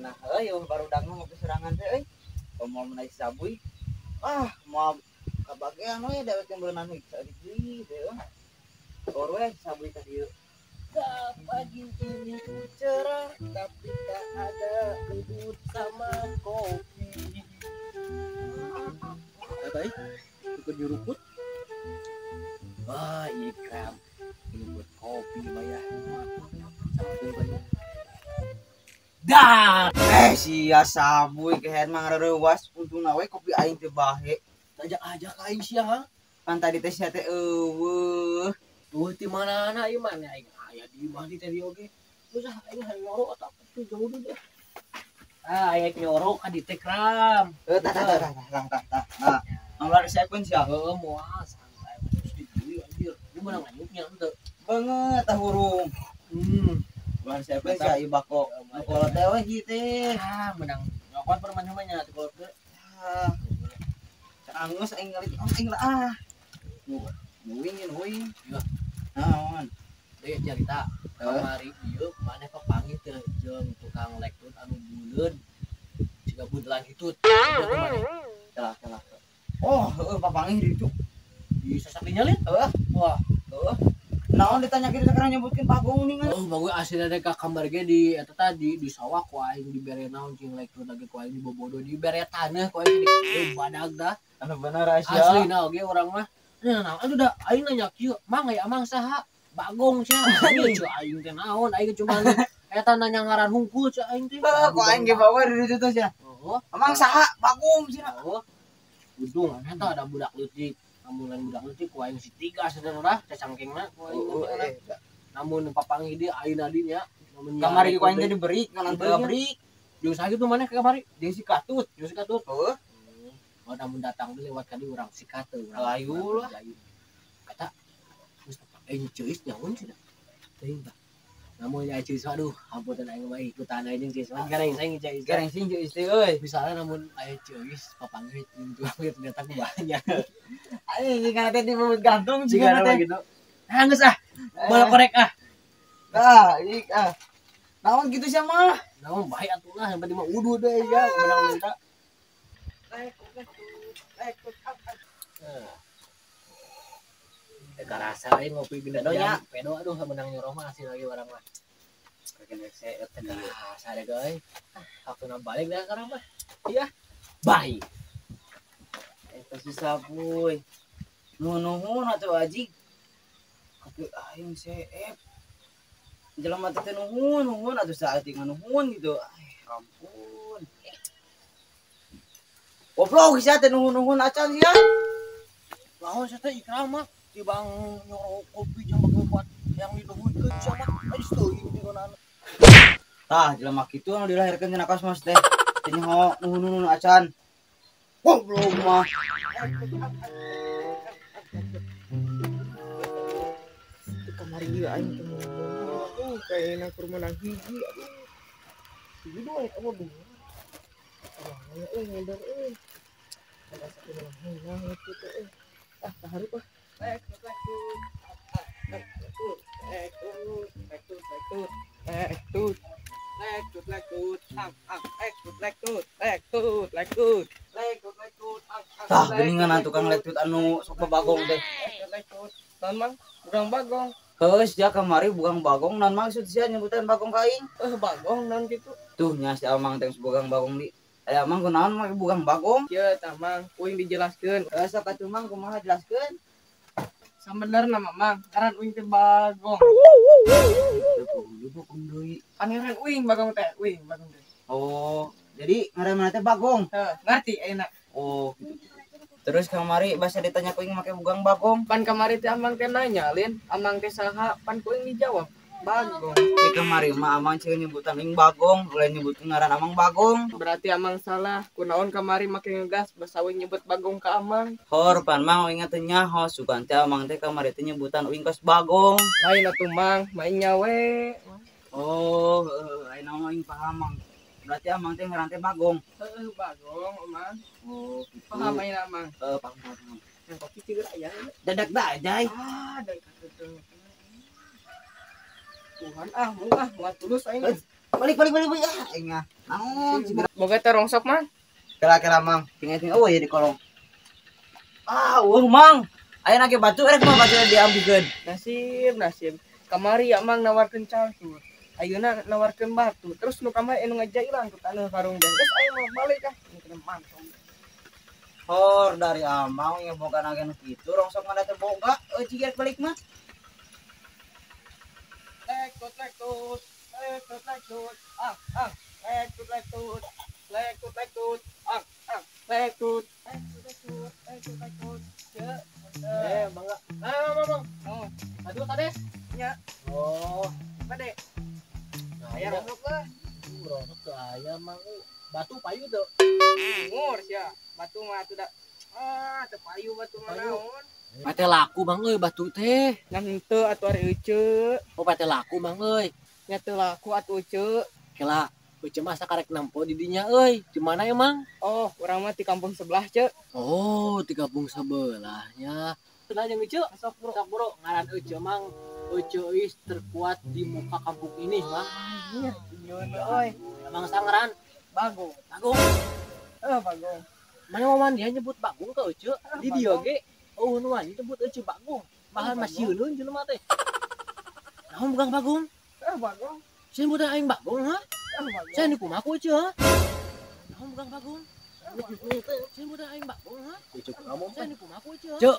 Ngeunah euy baru dangu ngopi sorangan teh euy. Komo mun aya sabuy. Ah, moal kabagean we dewek teh beunang saeutik deui teh euy. Or we sabuy ka dieu. Pagi ini cerah tapi tak ada udut sama kopi. Apa ikut juruput? Wah, ikram juruput kopi bayar. Sampai banyak. Dah. Sia sabuy kehed mah ngareuwas untungna we kopi aing teu bahe. Ajak-ajak aing sia ha. Pan tadi teh sia teh eueuh. Eueuh ti mana-mana ieu mah aing aya di imah di tadi oge. Geus ah aing hayang nyoro ataupun tuh jauh dulu. Ah, aya nyoro ka di teh kram. Tah tah tah tah tah tah. Nah, nomor siapkeun sia. Heuh, moal santai. Terus dibeli anjir. Lu menang nganyuknya henteu. Banget tah hurung. Ulah siapkeun sia ieu bako. Nu kolot teh we ieu teh. Ah, menang nyokot permainan-nya teh kolot teh. Ah. Angus aing ngalit aing lah ah. Nuwing nuwing. Iya. Naon? Deui cerita kamari ieu maneh papanggih teh jeung tukang lektut anu buleun siga buntelan hitut. Itu maneh. Salah salah. Oh, heueuh papanggih di ditu. Di sasakinya lin? Heueuh. Wah, heueuh. Naon ditanya kitu sekarang nyebutkeun Bagong nih kan? Oh, Bagong asli ada ka kamar ge di eta tadi di sawah ku aing dibere naon cing lektut lagi ku aing dibobodo dibere taneuh ku aing di badag dah. Anu bener Asia. Aslina oge urang mah. Nah, aduh dah aing nanya kieu, mang aya amang saha? Bagong sia. Ieu ceu aing teh naon? Aing cuma eta nanya ngaran hungkul ceu aing teh. Heuh, ku aing ge bawa di ditu teh sia. Heeh. Amang saha? Bagong sia. Heeh. Untung eta ada budak leutik. Namun lain budak leutik ku aing si tiga saudara cacangkengna ku aing. Namun papanggih dia ayeuna di nya. Kamari ku aing teh diberi, nganan teu beri. Jeung saha kitu maneh ka kamari? Jeung si Katut, jeung si Katut. Heuh. Oh, namun datang deui lewat kali urang si Katut. Layu lah. Kata geus aing ceuis nyaun cenah. Teuing tah. Namun ya ceuis aduh, hapunten aing mah ikutan aing jeung ceuis. Gareng sing ceuis. Gareng sing ceuis teh euy. Misalnya namun aya ceuis papanggih jeung tukang ieu datang banyak. Aing jeung teh dibebut gantung jiga teh gitu. Ah geus ah. Bola korek ah. Tah, ieu ah. Naon kitu sia mah? Naon bae atuh lah, yang penting mah uduh deui ya, menang minta. Teka rasa aing ngopi gede Pedonya. Pedo aduh menang nyoroh mah hasil lagi barang mah. Teka rasa deh guys. Waktu balik dah sekarang mah. Iya. Bye. Eta si sabuy. Nuhun atuh aji. Kopi aing seep. Jelema teh nuhun nuhun atuh saeutik nuhun gitu. Ay, ampun. Goblok sia teh nuhun-nuhun acan sia. Lawan sia teh ikram mah tibang nyoro kopi jeung bakal kuat yang dinuhunkeun sia mah geus teuing digonan. Tah jelema kitu anu dilahirkeun tina kosmos teh. Teu nyaho nuhun-nuhun acan. Goblok mah. Di kamari ieu aing teh. Aduh kayakna kur meunang hiji aduh. Hiji doang eta mah bingung. Euy ngeder euy. Ada satu menang itu teh. Ah, tahareup ah. Lektut lektut. Lektut lektut lektut. Lektut. Lektut lektut. Ang ang lektut lektut. Lektut lektut. Lektut lektut. Ang ang. Tah geuningan tukang lektut anu sok bagong teh. Lektut. Naon mang? Bugang bagong. Heuh, sia kamari bugang bagong naon maksud sia nyebutan bagong ka aing? Bagong naon kitu? Tuh nya si Amang teh bugang bagong di. Aya Amang kunaon make bugang bagong? Ieu tah Mang, uing dijelaskeun. Heuh, sok atuh Mang kumaha jelaskeun? Sabenerna mah Mang, ngaran uing teh bagong. Bagong deui. Kan ngaran uing bagong teh, uing bagong teh. Oh, jadi ngaran mana teh bagong? Heuh, ngarti ayeuna. Oh, gitu. Terus kamari bahasa ditanya kuing make bugang bagong. Pan kamari teh Amang teh nanya lin, Amang teh saha? Pan kuing dijawab bagong. Di kamari mah Amang ceuk nyebutan ing bagong, ulah nyebutkeun ngaran Amang bagong. Berarti Amang salah. Kunaon kamari make ngegas basa uing nyebut bagong ka Amang. Hor pan Mang uing teh nyaho sugan teh Amang teh kamari teh nyebutan uing kos bagong. Lain atuh Mang, mainnya we. Oh, heuh ayeuna mah uing paham Mang. Berarti Amang teh ngaran teh bagong. Heuh, bagong Amang. Oh, gitu. Paham ayeuna Amang? Heuh, paham paham. Yang kopi cigeur aya. Dadak da ajay. Ah, dadak. Tuhan ah, mung ah, moal tulus aing. Balik balik balik balik ah aing ah. Naon segera. Boga teh rongsok mang. Kira-kira mang, tinggal oh ya di kolong. Ah, eueuh mang. Aya nage batu erek mah batu diambikeun. Nasib, nasib. Kamari ya mang nawarkeun caltur. Ayeuna nawarkeun batu. Terus nu kamari anu ngajailan ku taneuh karung jang. Geus aing mah balik ah. Nu kena mantong. Hor dari amang yang boga nage nu kitu rongsok mana teh boga euy ciger balik mah. Lektut lektut, lektut lektut, ah ah, lektut lektut, lektut lektut, ah ah, lektut, lektut lektut, lektut lektut. Eh, mangga. Ah, mang. Oh, aduh kades. Nya. Oh, bade. Nah, aya rongsok lah. Rongsok teu aya mang. Batu payu teu. Ngor sia. Batu mah atuh da. Ah, teu payu batu mah naon. Pate laku mang euy batu teh. Ngan henteu atuh ari euceu. Oh, pate laku mang euy. Nya teu laku atuh euceu. Kela, euceu mah sakarek nempo di dinya euy. Di mana emang? Oh, urang mah di kampung sebelah, Ceu. Oh, di kampung sebelahnya. Kenal jeung euceu? Sok bro. Sok bro, ngaran euceu mang euceu is terkuat di muka kampung ini, mang. Iya, euy. Emang sangaran Bagong. Bagong. Bagong. Mana wawan dia nyebut Bagong ke euceu? Di dieu ge. Oh, nu wani nyebut euceu Bagong. Bahan masih sieun jelema teh. Naon bukan Bagong? Bagong. Sieun budak aing Bagong, ha? Bagong. Sieun kumaha ku euceu, ha? Naon bukan Bagong? Sieun budak aing Bagong, ha? Euceu kamu. Sieun kumaha ku euceu? Ceu,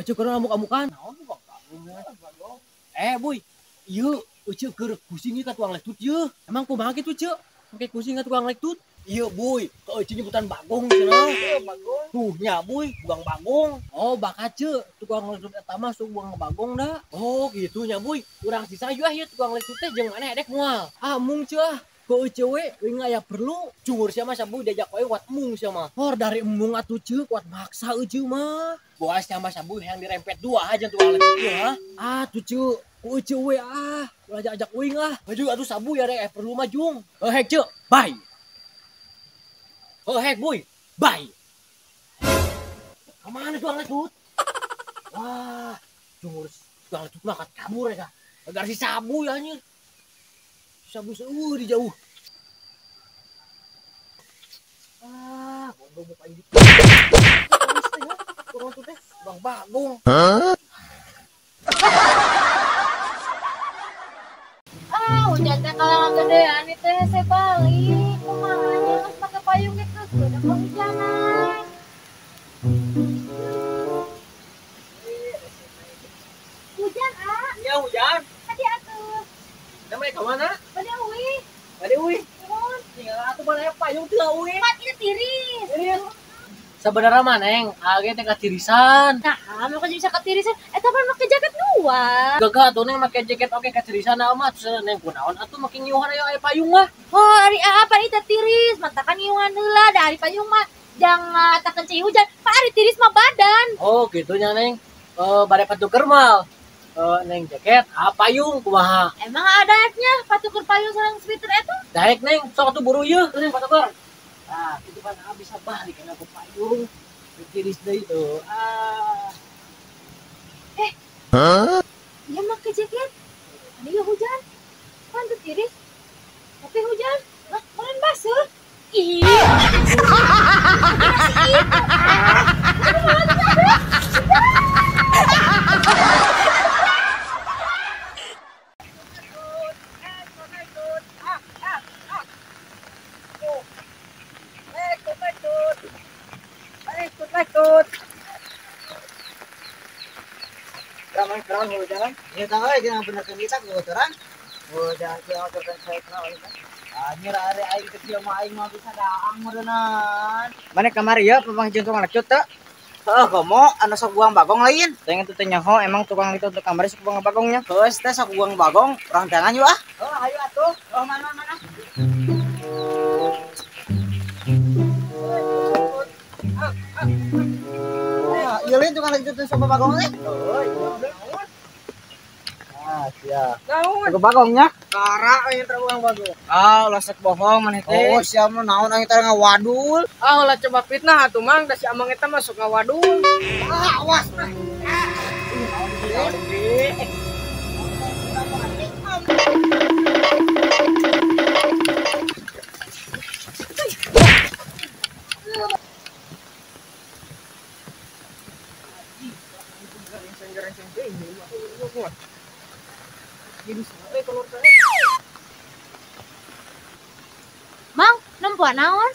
euceu keur ngamuk-amukan. Naon bukan Bagong? Bagong. Eh, Boy. Ieu euceu keur pusing ka tukang lektut ieu. Emang kumaha kitu, Ceu? Make pusing ka tukang lektut? Iya, Boy. Ka euceu nyebutan Bagong cenah. Bagong. Tuh nya, Boy, buang Bagong. Oh, bakat ceu, tukang lektut eta mah sok buang Bagong da. Oh, gitu nya, Boy. Urang sisa ieu ah ieu tukang lektut teh jeung maneh edek moal. Ah, mung ceu ah. Ke euceu we euy aya perlu. Cungur sia mah sabu diajak we kuat mung sia mah. Hor dari embung atuh ceu kuat maksa euceu mah. Boas sia mah sabu yang dirempet dua aja tukang lektut ieu ha. Ah, tuh ceu. Ku euceu we ah. Ulah ajak-ajak uing ah. Maju atuh sabu ya rek perlu mah jung. Heh ceu, bye. Heh Boy, bye. Kemana tukang lektut? Wah, cungur tukang lektut mah kabur ya. Agar si sabu ya anjir. Sabu seueuh di jauh. Ah, goblok muka ini. Tukang lektut teh, Bang Bagong. Ah, hujan teh kalau gedean itu hese balik. Kumaha nya geus pake payung ge keukeuh da kahujanan. Hujan, ah. Iya, hujan. Tadi atuh. Da mereka mana? Bade uih. Bade uih. Nuhun. Tinggal atuh mana payung teu uih. Mat ieu tiris. Tiris. Sebenarnya mah Neng, age teh katirisan. Nah, make bisa katirisan. Eta mah make jaket dua. Gagah atuh Neng make jaket oke katirisan mah terus Neng kunaon atuh make ngiuhan aya aya payung mah. Oh, ari apa ieu teh tiris, mantakan ngiuhan heula da ari payung mah jangan takeun cai hujan. Pak ari tiris mah badan. Oh, gitu nya Neng. Bade patuker mah. Neng jaket, ah payung kumaha? Emang ada nya patuker payung sareng sweater eta? Daek Neng, sok atuh buru ieu Neng patuker. Nah, itu kan bisa balik kan aku payung. Tiris deui tuh. Ah. Hah? Dia make jaket. Ini hujan. Pan teu tiris. Tapi hujan. Lah, meureun baseuh. Ih. Lektut. Ramai-ramai hujan. Ya tahu aja jangan benerkeun kita kebetulan. Hujan kieu teh saya kenal eta. Anjir ari aing kecil mah aing mah bisa daang meureunaan. Mana kamari ya pamang jeung tukang lektut teu? Heuh, komo anu sok buang bagong lain. Teh itu teh nyaho emang tukang lektut kamari sok buang bagongnya. Heuh, teh sok buang bagong, urang tangan yuk ah. Heuh, ayo atuh. Oh, mana mana. Iya lain tukang lektut sok bagong teh. Ah, sia. Naon? Ke bagongnya? Kara aing teh buang bagong. Ah, ulah sok bohong maneh teh. Oh, sia mah naon aing teh ngawadul. Ah, ulah coba fitnah atuh mang, da si amang eta mah sok ngawadul. Ah, awas nah. kolor teh. Mang, nempoan naon?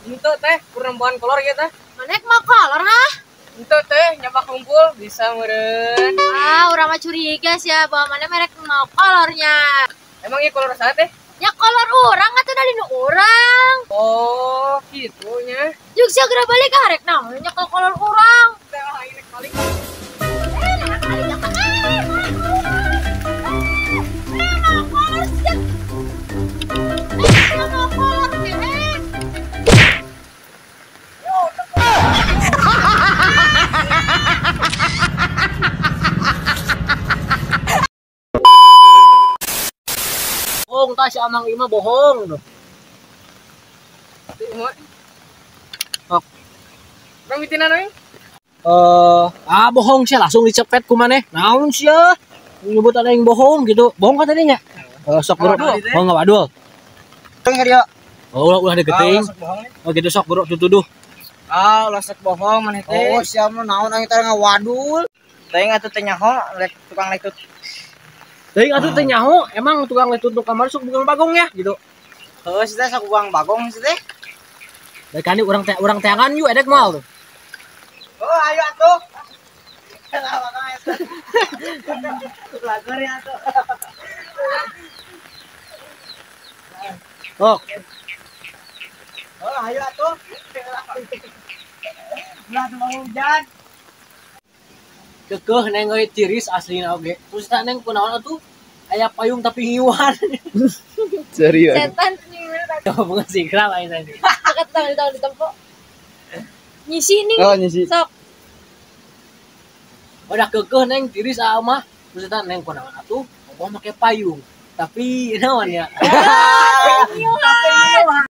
Henteu teh, kur nempoan kolor ieu teh. Manek mau kolor hah? Henteu teh, nyoba kumpul bisa meureun. Ah, urang mah curiga sia bahwa mana merek mau kolornya. Emang ieu kolor saha teh? Ya kolor urang atuh da dinu urang. Oh, kitu nya. Jeung sia geura balik ah rek naon nyekel kolor urang. Teh aing rek balik. Nah, balik ka mau kolor sia. Mau kolor sia. Bohong tah si Amang ieu mah bohong. Ok. Bang mitinan euy. Bohong sih langsung dicepet ku maneh. Naon sia? Nyebut ada yang bohong gitu. Bohong kan tadi nya? Sok bro. Oh enggak wadul. Teu dia. Oh, ulah degeting. Oh gitu sok bro tutuduh. Ah, ulah sok bohong maneh teh. Oh, sia mah naon aing teh ngawadul. Teuing atuh teh nyaho rek tukang lektut. Teuing atuh teh nyaho, emang tukang lektut nu kamari sok buang bagong ya gitu. Heuh, si teh sok buang bagong si teh. Baik kan urang teangan yuk edek moal tuh. Oh, ayo atuh. Lagur ya atuh. Oh. Oh, ayo atuh. Ulah teu hujan. Kekeh neng euy tiris aslina oge. Terus tah neng kunaon atuh? Aya payung tapi ngiwan. Serius. Setan ngiwan. Coba sikra lain tadi. Angkat tangan ditempo. Nyisi ning. Oh, nyisi. Sok. Udah kekeh neng tiris ah mah. Terus tah neng kunaon atuh? Gua make payung. Tapi naon ya? Ngiwan.